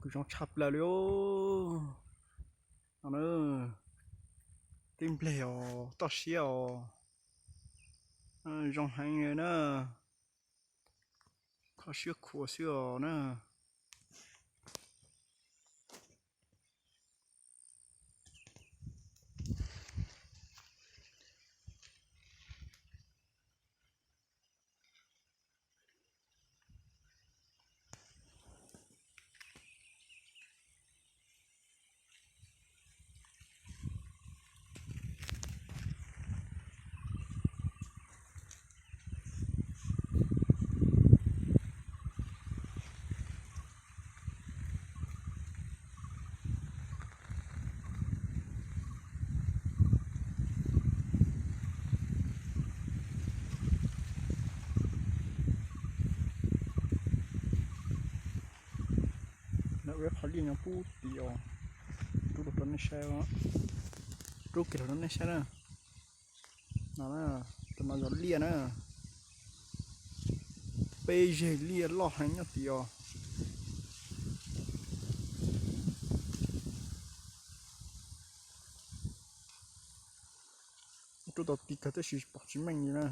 Kuj zoo tshaj plaws li os. No na, tib npleg os, toj siab os. Zoo heev li na. Kho siab khuav xwb os na. Lawv ua qhov liaj nyob pub tim os, rub los rau nej saib, rub kiag los rau nej saib na. No, tus no yog liaj na, peb zeg liaj loj heev nyob tim os. Rub tau ti kawg tab sis pom tsis meej li na.